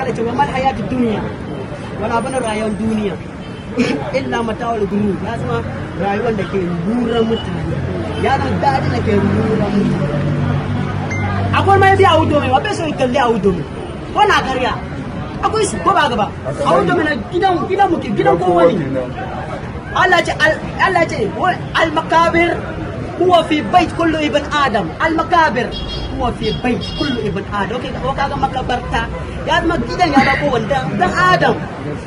Allah ce wa mal hayatu dunya, wani abu na rayuwar duniya illa mata'ul gurur. Ya zama rayuwar da ke lura mutane, ya zama daɗi da ke lura mutane. Akwai mai biya wudo mai wabe so kalli a wudo mai ko na karya, akwai su ko ba gaba a wudo mai na gidan gidan muke, gidan kowa ne. Allah ce, Allah ce al makabir huwa fi bait kullu ibn adam, al makabir huwa fi bait kullu ibn adam. Okay, ko kaga makabarta ya zama gidan ya ba ko wanda dan adam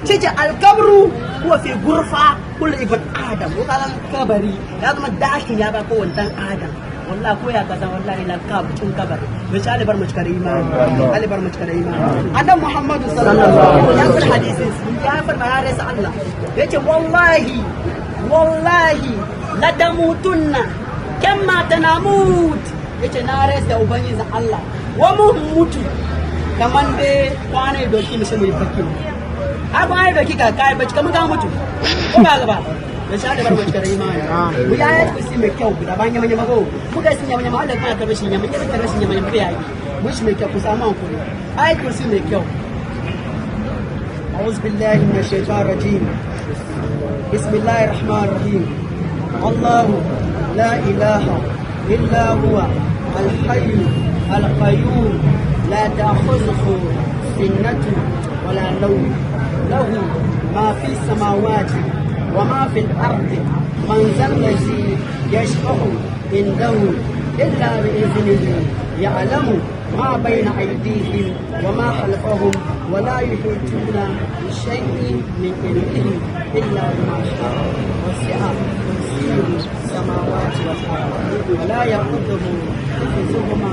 ce al kabru huwa fi gurfa kullu ibn adam. Ko kaga kabari ya zama dakin ya ba ko wanda adam. Wallahi ko ya kaza, wallahi la ka cikin kabari. Misali, bar mu cika da imani, Allah bar mu cika da imani. Annabi Muhammadu sallallahu alaihi wasallam ya hadisi ya farma, ya rasa Allah yace wallahi wallahi la tamutunna kama tanamut. Yace na rasa ubangiji Allah wa mun mutu kaman dai kwana doki mu sai mu yi bakki a kwana doki ka kai bacci kaman ka mutu ko ba gaba da sha da bar mu cika da imani. Mu ya yi kusi mai kyau guda ban yamma yamma ko muka shi yamma yamma. Allah kuma karbe shi yamma yamma, karbe shi yamma yamma bai yi mu shi mai kyau. Ku samu hankuri, ai kursi mai kyau. أعوذ بالله من الشيطان الرجيم. بسم الله الرحمن الرحيم. الله لا إله إلا هو الحي القيوم، لا تأخذه سنة ولا نوم، له ما في السماوات وما في الأرض، من ذا الذي يشفع عنده إلا بإذنه، يعلم ما بين أيديهم وما خلفهم، ولا يحيطون بشيء من علمه إلا بما شاء، وسع كرسيه السماوات والأرض، ولا يؤوده حفظهما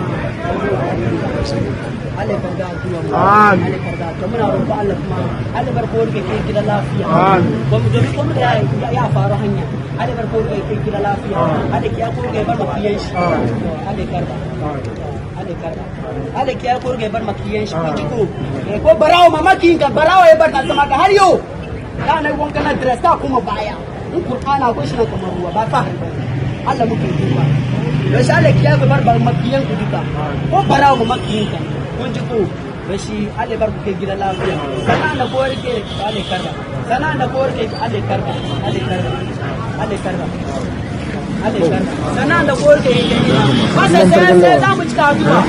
وهو العلي العظيم. Allah ya karba addu'a mu. Allah ya karba to muna roƙo Allah kuma Allah bar ko kai gida lafiya. Ko mu domin ko mu da ya faru hanya. Allah bar ko kai gida lafiya. Allah ya ko kai bar makiyan shi. Allah ya karba. Allah ya karba. Allah ya ko kai bar makiyan shi. Kun ji ko? Ko barawo mamakin ka barawo ya bar ka sama ka har yau. Da na wanka na dress ta kuma baya. In Qur'ana ko shi na kamar ruwa ba fahari ba. Allah muke duba. Yaushe Allah ya bar bar makiyan ku duka. Ko barawo mamakin ka. Kun ji ko? Rashi Allah bar ku kai gida lafiya. Sana da ko rike Allah karba. Sana da ko rike Allah karba. Allah karba. Allah karba. Allah karba. Sana da ko rike kai gida. Ba sai sai sai za mu cika addu'a.